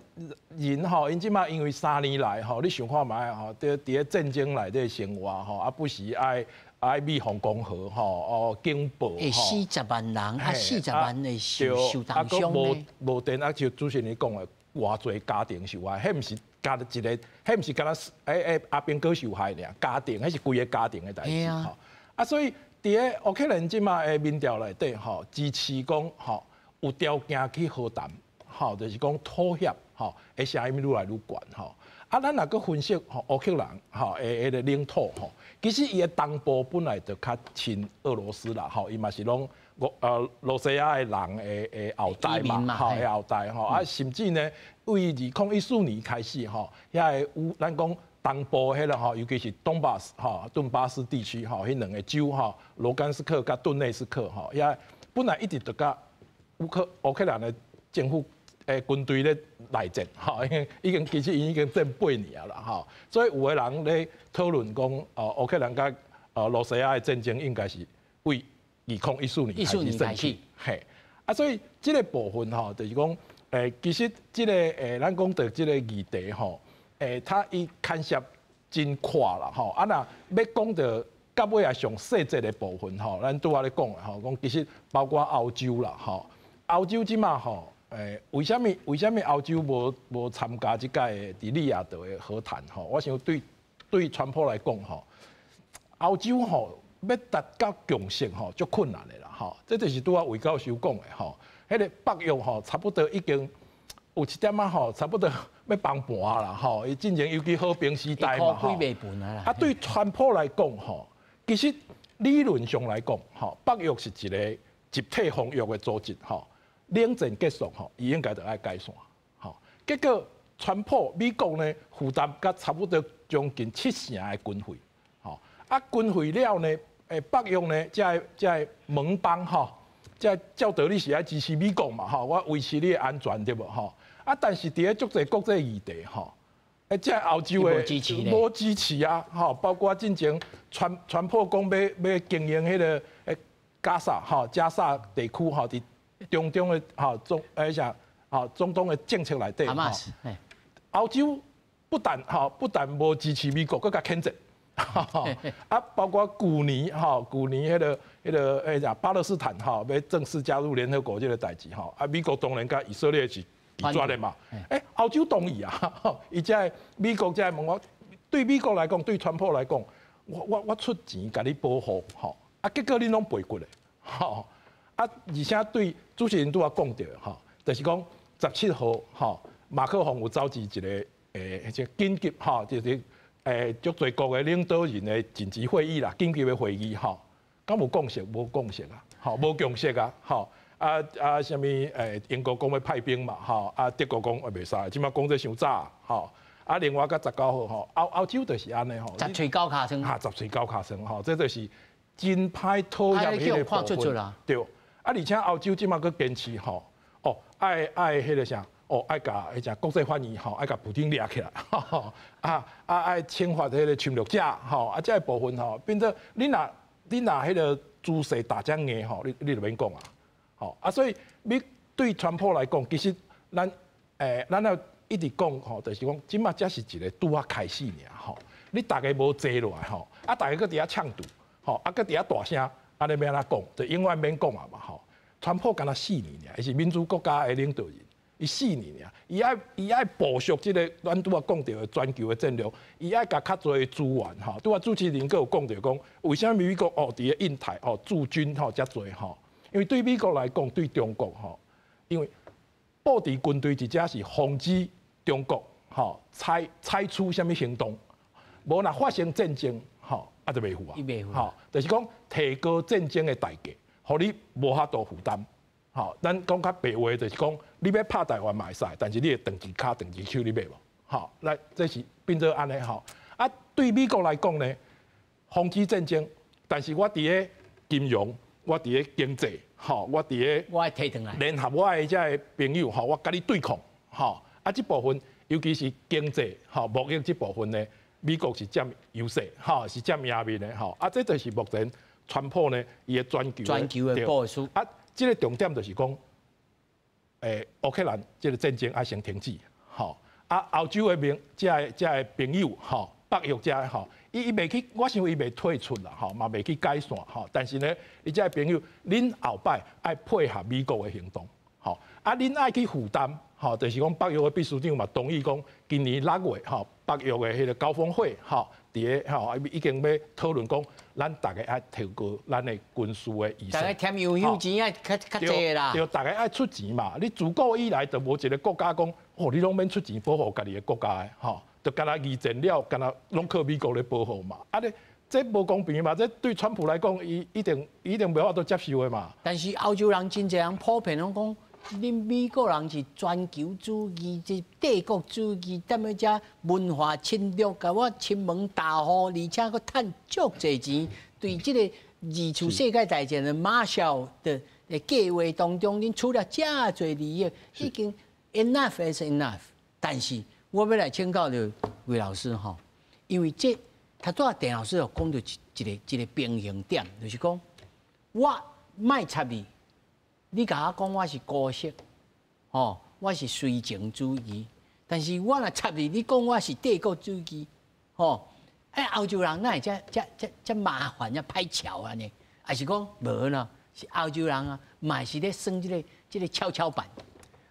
人吼，𪜶這馬因為3年來吼，你想看覓吼，佇咧戰爭內底生活吼，啊不時愛蜜蜂攻河吼，哦警報吼。40萬人，啊40萬的受重傷呢。無電啊，就主持人講的，偌濟家庭受害，彼毋是干焦一个，彼毋是干焦阿兵哥受害爾，家庭，彼是規个家庭的代誌吼。啊，所以佇咧烏克蘭這馬的民調內底吼，支持講吼有條件去和談。吼，就是講妥協，吼，的聲音愈來愈懸，吼。啊，咱若閣分析吼烏克蘭吼的彼个領土吼，其實伊的東部本來就較親俄羅斯啦，吼，伊嘛是攏羅西亞的人的後代嘛，吼的後代吼，啊，甚至呢，對2014年開始吼，遐个烏咱講東部彼个吼，尤其是東巴斯吼頓巴斯地區吼，彼兩个州吼，盧甘斯克佮頓內斯克吼，遐本來一直就佮烏克蘭的政府軍隊咧內戰，吼，已經其實已經戰8年啊啦，吼，所以有的人咧討論講，哦，烏克蘭佮羅西亞的戰爭應該是對2014年開始，嘿，啊，所以這个部分吼，就是講，其實這个咱講著這个議題吼，它伊牽涉真闊啦，吼，啊，若欲講著到尾啊上細節的部分吼，咱拄仔咧講吼，講其實包括歐洲啦，吼，歐洲這馬吼。為啥物歐洲無參加這屆的佇利雅得的和談？吼，我想對川普來講吼，歐洲吼欲達到共識吼，足困難的啦吼。這就是拄仔魏教授講的吼。彼彼个北約吼，差不多已經有一點仔吼，差不多欲崩盤啦吼。伊進前尤其和平時代嘛吼。啊，對川普來講吼，其實理論上來講吼，北約是一個集體防禦的組織吼。冷戰結束吼，伊應該就愛解散吼。結果川普美國呢負擔佮差不多將近七成的軍費吼。啊，軍費了呢，北約呢，這个盟邦吼。這照道理是愛支持美國嘛，吼，我維持你的安全對無吼？啊，但是佇咧足濟國際議題吼，這歐洲的無支持啊，吼，包括進前川普講欲經營彼个加薩吼，加薩地區吼，佇中東的吼中啥吼中東的政策內底吼，歐洲不但無支持美國，閣共譴責。啊，包括舊年吼，舊年彼个啥巴勒斯坦吼，欲正式加入聯合國這个代誌吼，啊，美國當然佮以色列是拒絕的嘛。歐洲同意啊，伊才會美國才會問我，對美國來講，對川普來講，我出錢共你保護吼，啊，結果恁攏背骨的，吼，啊，而且對主持人拄仔講著吼，就是講17號吼，馬克宏有召集一個這緊急吼，就是。足濟國的領導人的緊急會議啦，緊急的會議吼，敢有共識？無共識啊，吼，無共識啊，吼，啊啊，啥物英國講欲派兵嘛，吼，啊，德國講袂使，這馬講這傷早，吼，啊，另外佮19號吼，歐洲就是按呢吼，十喙九跤床，哈，十喙九跤床吼，這就是真歹討厭彼個部分，對，啊，而且歐洲這馬閣堅持吼，哦，愛愛彼个啥？哦，愛共彼隻國際法院吼，愛共普丁掠起來，啊啊愛懲罰彼個侵略者吼，啊這个部分吼，變做你若彼個姿勢打遮硬吼，你就免講啊，吼啊，所以你對川普來講，其實咱要一直講吼，就是講這馬才是一個拄仔開始爾吼，你逐家無坐落來吼，啊，逐家閣佇遐嗆賭，吼，啊，閣佇遐大聲，按呢欲按怎講，就永遠免講啊嘛吼。川普敢若四年爾，伊是民主國家的領導人。伊四年爾，伊愛部署這个咱拄仔講著的全球的戰略，伊愛共較濟資源吼。拄仔主持人閣有講著講，為啥物美國哦佇咧印太哦駐軍吼遮濟吼？因為對美國來講，對中國吼，因為布置軍隊佇遮是防止中國吼採取啥物行動，無若發生戰爭吼，啊就袂赴啊，吼，就是講提高戰爭的代價，予你無法度負擔。吼，咱講較白話就是講，你欲拍台灣嘛會使，但是你會斷一跤斷一手，你欲無？吼，來這是變做按呢吼。啊，對美國來講呢，防止戰爭，但是我佇咧金融，我佇咧經濟，吼，我佇咧我愛提轉來聯合我的這个朋友，吼，我共你對抗，吼，啊，這部分尤其是經濟，吼，貿易這部分呢，美國是佔優勢，吼，是佔贏面的，吼，啊，這就是目前川普呢，伊的全球全球的部署啊。這个重點就是講，烏克蘭這个戰爭愛先停止，吼，啊，歐洲的盟，這个朋友，吼，北約這个吼，伊袂去，我想伊袂退出啦，吼，嘛袂去解散，吼，但是呢，伊這个朋友，恁後擺愛配合美國的行動，吼，啊，恁愛去負擔，吼，就是講北約的秘書長嘛同意講，今年6月，吼，北約的彼个高峰會，吼，佇咧吼已經欲討論講，咱逐家愛提高咱的軍事的預算。逐家添油油錢愛較較濟啦。對，逐家愛出錢嘛。你自古以來就無一個國家講，哦，你攏免出錢保護家己的國家的，吼，就敢若二戰了，敢若攏靠美國咧保護嘛。啊，你這無公平嘛？這對川普來講，伊一定袂法度接受的嘛。但是歐洲人真濟人普遍攏講，恁美國人是全球主義，這帝國主義，踮咧遮文化侵略，共我侵門踏戶，而且閣趁足濟錢，對這個二次世界大戰的馬紹的計劃當中，恁取了遮濟利益，已經 enough is enough。但是我欲來請教著魏老師吼，因為這頭拄仔鄭老師有講著一個平衡點，就是講我莫插你。你共我講我是姑息，吼，我是隨情主義，但是我若插你，你講我是帝國主義，吼，哎，歐洲人哪會遮遮遮遮麻煩，遮歹喬按呢？抑是講無呢？是歐洲人啊，嘛是咧耍這個蹺蹺板。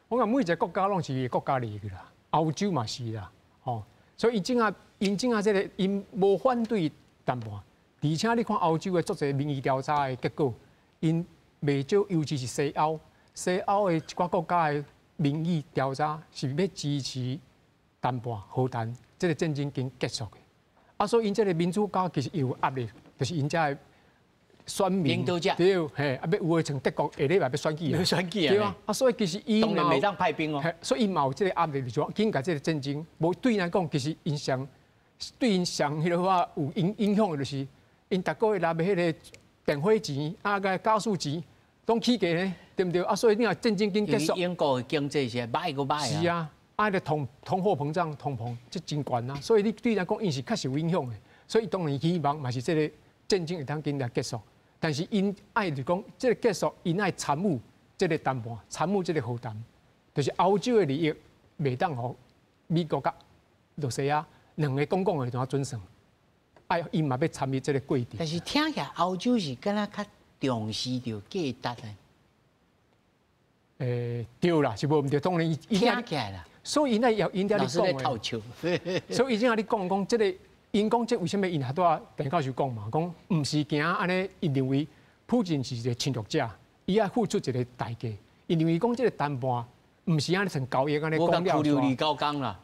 我講每一個國家攏是國家利益啦，歐洲嘛是啦，吼，所以𪜶這下𪜶這下這个𪜶無反對談判，而且你看歐洲的足濟民意調查的結果，𪜶袂少，尤其是西歐，西歐的一寡國家的民意調查是欲支持談判和談，這個戰爭緊結束的。啊，所以𪜶這個民主家其實有壓力，就是𪜶遮的選民對，嘿，啊，欲有的像德國下禮拜欲選舉，欲選舉對啊，啊，所以其實伊當然袂當派兵哦，所以伊嘛有這個壓力，就是講緊共這個戰爭，無對𪜶來講，其實𪜶上對𪜶上彼个話有影響的，就是𪜶逐個月納的彼個電火錢啊，共加速錢攏起價呢，對毋對？啊，所以你若戰爭緊結束，英國的經濟是䆀閣䆀啊。是啊，啊，個通貨膨脹、通膨，這真懸啊！所以你對𪜶來講，𪜶是確實有影響的。所以當然希望嘛是這個戰爭會當緊來結束，但是𪜶愛就講，這個結束，𪜶愛參與這個談判，參與這個和談，就是歐洲的利益袂當予美國佮羅西亞兩个講講的怎準算？愛𪜶嘛欲參與這個過程。但是聽起來歐洲是敢若較重視著價值的。對啦，是無毋對，當然聽起來啦。所以𪜶愛𪜶佇咧講的，所以𪜶才咧講講這個，𪜶講這為啥物𪜶拄仔陳教授講嘛，講毋是驚按呢，𪜶認為普京是一個侵略者，伊愛付出一個代價。𪜶認為講這個談判毋是按呢算交易按呢講了了。啦。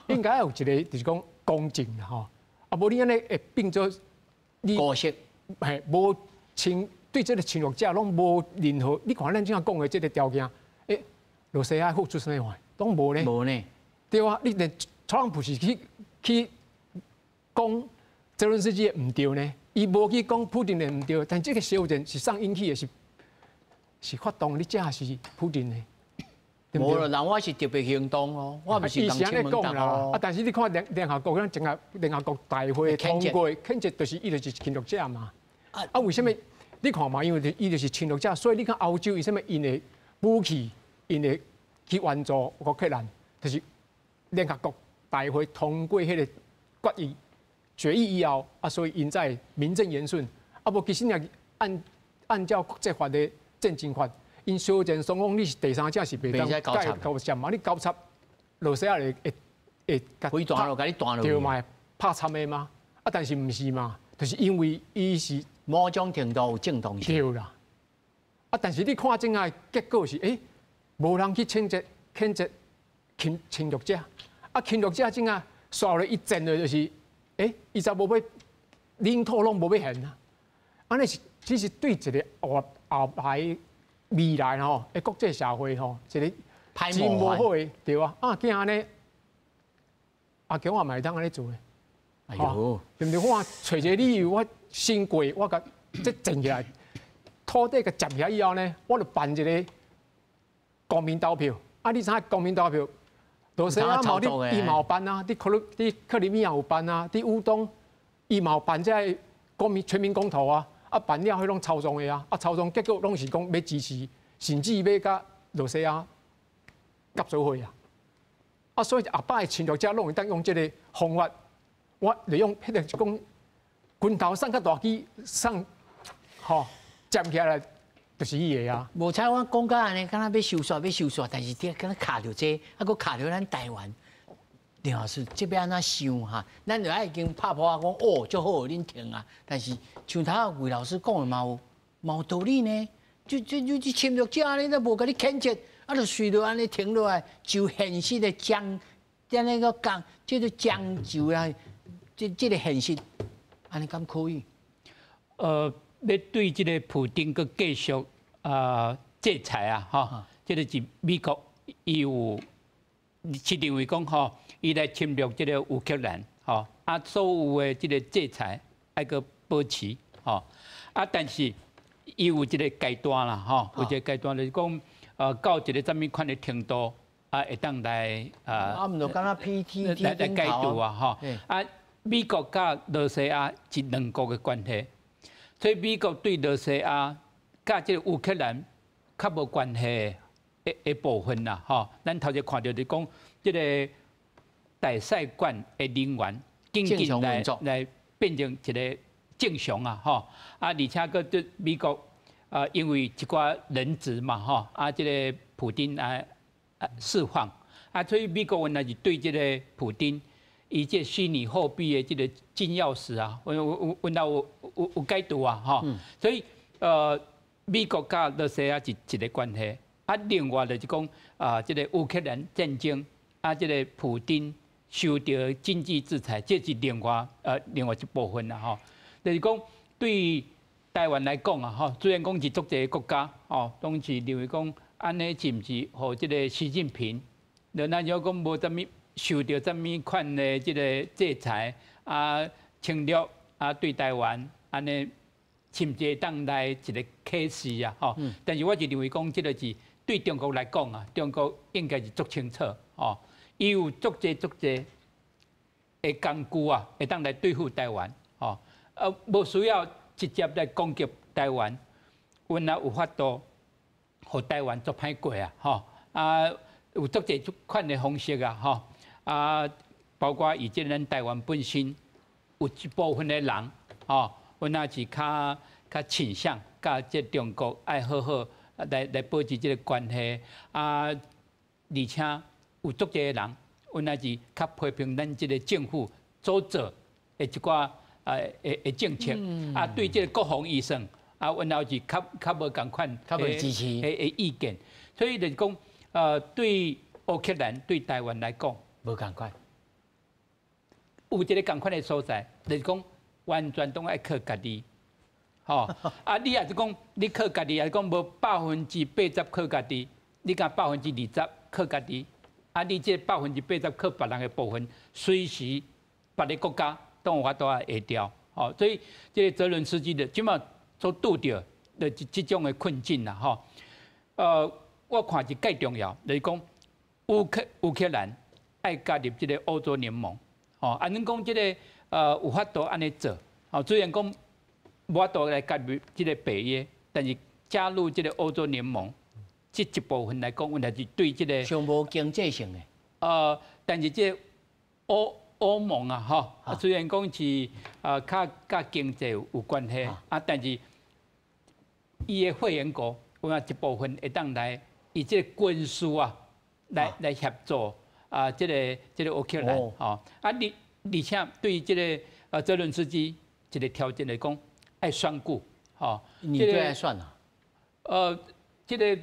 應該有一個就是講公正啦吼，啊無你按呢會變做你嘿無侵對這個侵略者攏無任何，你看咱這樣講的這個條件，欸，羅西亞付出啥物貨？攏無呢？無呢？對啊，你連特朗普是去講澤倫斯基的毋對呢，伊無去講普丁的毋對，但這個小戰是上引起的是發動，你這是普丁的。無啦，人我是特別行動哦，我毋是共親門啊，但是你看聯合國，咱整個聯合國大會通過，譴責就是伊就是侵略者嘛。啊，為啥物？你看嘛，因為伊就是侵略者，所以你看歐洲為啥物𪜶的武器，𪜶會去援助烏克蘭，就是聯合國大會通過彼個決議決議以後，啊，所以𪜶才名正言順。啊，無其實若按照國際法的戰爭法。𪜶小戰雙方你是第三者是袂當交涉嘛？你交涉，羅西亞會會會斷落，共你斷落。對嘛？拍參的嘛？啊，但是毋是嘛？就是因為伊是某種程度有正當性。對啦。啊，但是你看這個結果是，欸，無人去譴責侵略者，啊，侵略者這個煞落一戰的就是，欸，伊就無欲領土攏無欲還啊。按呢是其實對一個後後排。未來吼，的國際社會吼，一個真無好的對啊。啊，驚按呢，阿強也嘛會當按呢做的。哎喲，對毋對？我揣一個理由，我先過，我共這戰起來，土地共佔起來以後呢，我就辦一個公民投票。啊，你知影公民投票，羅西亞嘛，你伊嘛有辦啊，佇克里米亞有辦啊，佇烏東伊嘛有辦這個公民全民公投啊。啊，辦了彼攏操縱的啊！啊，操縱結果攏是講欲支持，甚至欲共羅西亞合做伙啊！啊，所以後擺的侵略者攏會當用這個方法，我利用彼個講拳頭送較大支，送吼佔起來就是伊的啊。無彩我講甲按呢，敢若欲收煞欲收煞，但是這敢若卡著這個，啊，閣卡著咱台灣。林老師，這欲按怎想哈？咱就愛已經拍破講哦，足好，恁停啊！但是像頭仔魏老師講的嘛有嘛有道理呢。就侵略者呢，都無共你譴責，啊，就隨著按呢停落來，就現實的將按呢個講，這個將就啊，這個現實，按呢敢可以？欲對這個普丁閣繼續啊制裁啊，吼，這個是美國伊有是認為講吼，伊來侵略這個烏克蘭，吼啊，所有的這個制裁愛閣保持，吼啊，但是伊有一個階段啦，吼，有一個階段就是講，到一個啥物款的程度啊，會當來啊，啊，毋就敢若 PTT 來解除啊，吼啊，美國佮羅西亞是兩國的關係，所以美國對羅西亞佮這個烏克蘭較無關係的部分啦，吼，咱頭先看著就是講這個大使館的人員緊緊來變成一個正常啊，吼啊，而且閣對美國啊，因為一寡人質嘛，吼啊，這個普丁啊釋放啊，所以美國原來是對這個普丁伊這虛擬貨幣的這個金鑰匙啊，阮阮阮有解讀啊，吼，所以美國佮羅西亞是一个關係，啊，另外就是講啊，這个烏克蘭戰爭，啊，這个普丁受著經濟制裁，這是另外一部分啦吼。就是講對台灣來講啊，吼，雖然講是足濟國家，吼，攏是認為講按呢是毋是予這个習近平，就咱如果講無啥物受著啥物款的這个制裁啊，侵略啊，對台灣按呢，是毋是會當來一个啟示啊？吼，但是我是認為講，這个是對中國來講啊，中國應該是足清楚，吼，伊有足濟足濟的工具啊，會當來對付台灣，吼，無需要直接來攻擊台灣，阮也有法度，予台灣足歹過啊，吼，啊，有足濟足款的方式啊，吼，啊，包括以這咱台灣本身有一部分的人，吼，阮也是較傾向佮這中國愛好好來保持這个關係啊，而且有足濟的人，阮也是較批評咱這个政府所做的一寡的政策，啊，對這个國防預算啊，阮也是較無仝款較無支持的意見，所以就是講，對烏克蘭對台灣來講，無仝款，有一个仝款的所在，就是講完全攏愛靠家己，吼啊！你若是講你靠家己，抑是講無80%靠家己，你敢20%靠家己？啊，你這80%靠別人的部分，隨時別个國家都有法度會掉，吼！所以這个澤倫斯基的這馬所拄著的這種的困境啦，吼。我看是蓋重要，就是講烏克蘭愛加入這个歐洲聯盟，吼，啊，恁講這个有法度按呢做，吼，雖然講無法度來加入這个北約，但是加入這个歐洲聯盟，這一部分來講，阮也是對這个上無經濟性的。但是這歐盟啊，吼，雖然講是較佮經濟有關係，啊，但是伊的會員國，有一部分會當來以這個軍事啊，來協助啊，這个烏克蘭，吼，啊，而且對這个澤倫斯基一個條件來講，愛選舉，吼，你最愛選啊？這个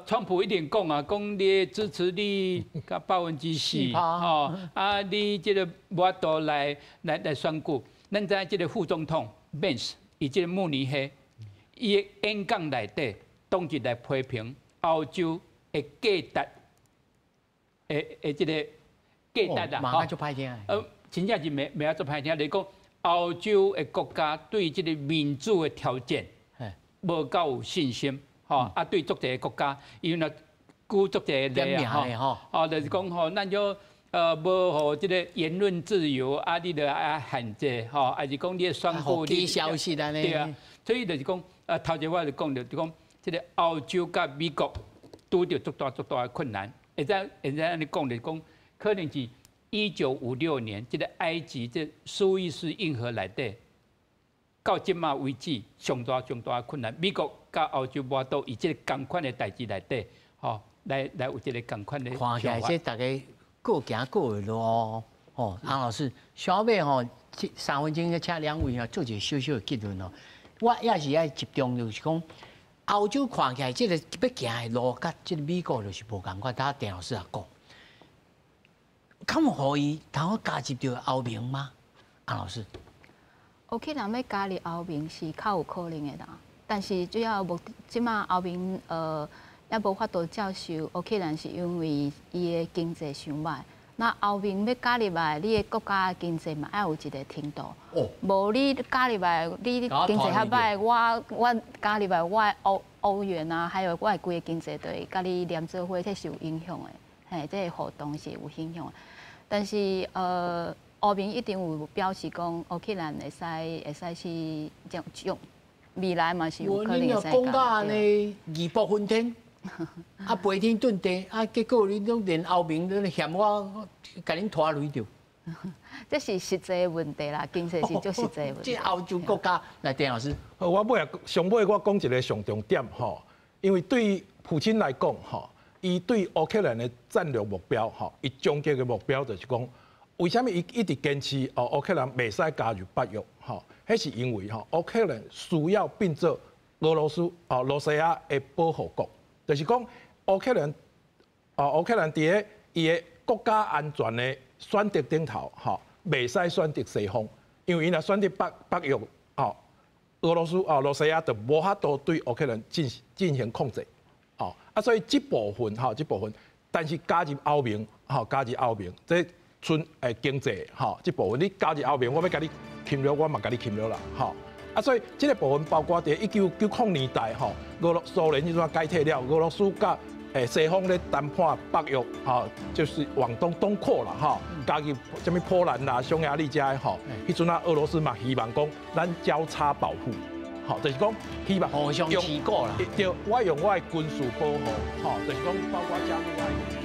川普一定講啊，講你支持率佮4%，吼，啊，你這个無法度來選舉。咱知影這个副總統 Vance，伊這个慕尼黑，伊的演講內底，當日來批評歐洲的價值，的這个價值啊，嘛足歹聽。真正是袂曉足歹聽，就是講歐洲的國家對這个民主的挑戰，無夠有信心。吼啊，對足濟國家，伊若舉足濟例啊，吼，哦，就是講吼，咱就無予這个言論自由啊，你著愛限制，吼，還是講你的選舉，你消息按呢？對啊，所以就是講，頭前我就講著，就講這个歐洲佮美國拄著足大足大的困難，會使按呢講，就是講，可能是1956年這个埃及這蘇伊士運河內底，到這馬為止上大上大的困難，美國佮歐洲無法度以這个仝款的代誌內底，吼，來有這个仝款的。看起來這大家各行各的路哦。哦，洪老師，小尾吼，這3分鐘要請兩位哦，做一個小小的結論哦。我也是愛集中，就是講歐洲看起來這個欲行的路，佮這个美國就是無仝款。頭鄭老師也講，敢有予伊通加入著歐盟嗎？洪老師。烏克蘭欲加入歐盟是較有可能的啦，但是主要目這馬歐盟猶無法度接受烏克蘭，是因為伊的經濟傷䆀。那歐盟欲加入來，你的國家的經濟嘛愛有一个程度。無你加入來，你經濟較䆀，我加入來，我的歐元啊，還有我的規个經濟都會佮你連做伙，這是有影響的，嘿，這個互動是有影響的。但是歐盟一定有表示講，烏克蘭會使去將未來嘛是有可能會使。講到按呢義薄雲天，啊飛天遁地，啊結果你攏連歐盟都嫌我共恁拖累著。這是實際問題啦，經濟是足實際問題。這歐洲國家來，鄭老師。我尾啊，上尾我講一个上重點吼，因為對普京來講吼，伊對烏克蘭的戰略目標吼，伊終極的目標就是講，為啥物伊一直堅持哦，烏克蘭袂使加入北約？吼，彼是因為吼，烏克蘭需要變做俄羅斯哦，羅西亞的保護國，就是講烏克蘭哦，烏克蘭佇咧伊的國家安全的選擇頂頭，吼，袂使選擇西方，因為伊若選擇北約，哦，俄羅斯哦，羅西亞就無法度對烏克蘭進行控制，哦，啊，所以這部分吼，這部分，但是加入歐盟，吼，加入歐盟，這賰經濟，吼，這部分你加入歐盟，我欲共你侵略，我嘛共你侵略啦，吼。啊，所以這個部分包括佇1990年代吼，俄羅蘇聯彼陣解體了，俄羅斯佮西方咧談判北約，吼，就是往東東擴啦，吼，加入啥物波蘭啦、匈牙利遮的吼，彼陣啊，俄羅斯嘛希望講咱交叉保護，吼，就是講希望互相持股啦。對，我用我的軍事保護，吼，就是講包括加入我。